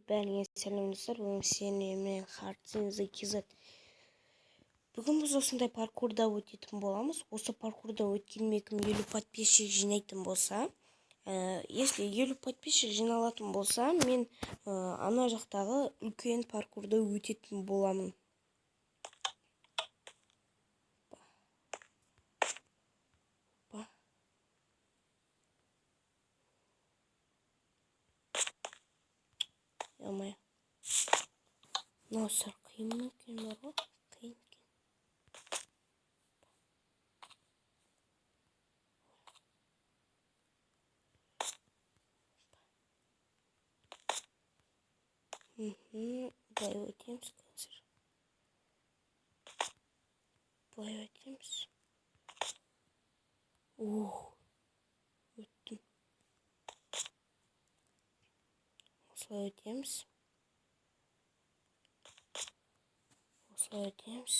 Бәріңе сәлем, достар! Бүгін сендермен Хардсензе KZ. Бүгін біз осындай паркурда өтетін боламыз. Осы паркурда өткеніме кім 50 подписчик жинайтын болса, если 50 подписчик жиналатын болса, мен ана жақтағы үлкен паркурда өтетін боламын. Опа. Ё-моё. Мынау сәл қиын екен бар ғой. Қиын екен. Былай өтеміз қазір. Былай өтеміз. Ух, өттім. Осылай өтеміз. Осылай өтеміз.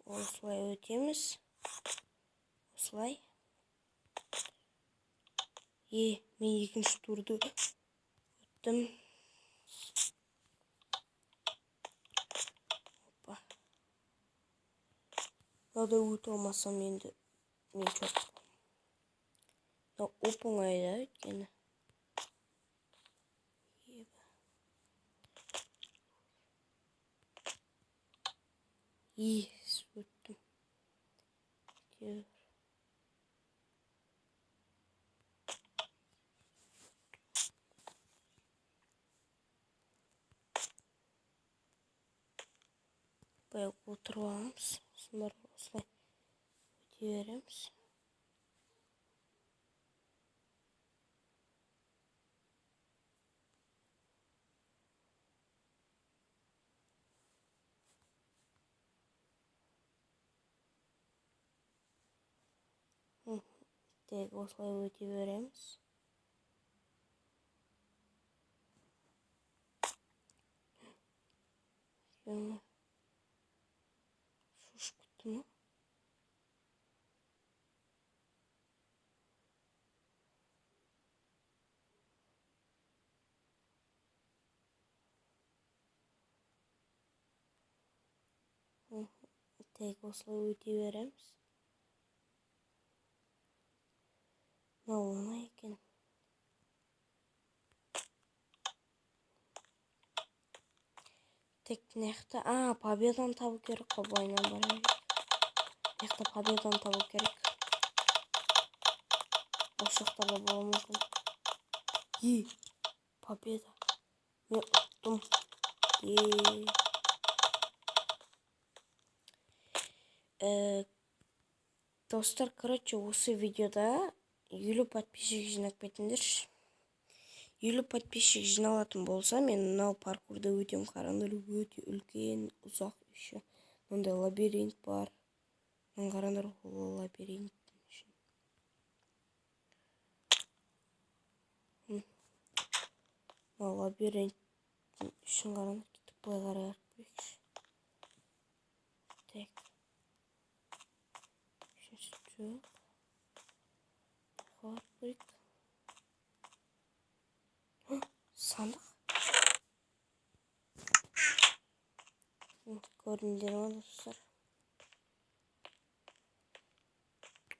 Осылай өтеміз. Осылай. Мен екінші турды өттім. Опа. Мынада өте алмасам, енді мен черт. Мынау оп оңай да, өйткені. Еба. Ес, өттім. Әйтеуір. Былай отырып аламыз. Сосын барып осылай өте береміз. Так, осылай өте береміз. Ё-моё. Шошып кеттім ма? Так, осылай өте береміз. Мынау оңай екен. Так, мына жақта, победаны табу керек қой, былайынан бара берейік. Мына жақта победаны табу керек. Осы жақтарда болуы мүмкін. Е, победа. Мен ұттым. Е. Достар, короче, осы видеода 50 подписчик жинап кетіңдерші. 50 подписчик жиналатын болса, мен мынау паркурда өтем. Қараңдар, өте үлкен, ұзақ еще. Мынандай лабиринт бар. Мына қараңдар, ол лабиринттің ішін. Мынау лабиринттің ішін қараңдар, кетіп былай қарай барып көрейікші. Так. Үшінші жоқ. Барып көрейік. Сандық. Көрдіңдер ма, достар?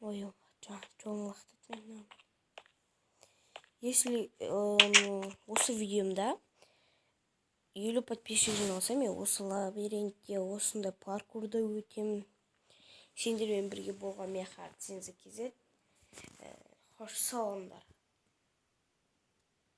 Ой, жолым лақтырды мен. Если осы видеомда 50 подписчик жиналса, мен осы лабиринтте, осындай паркурда өтемін. Сендермен бірге болған мен, Хардсензе KZ. Қош, сау болыңдар.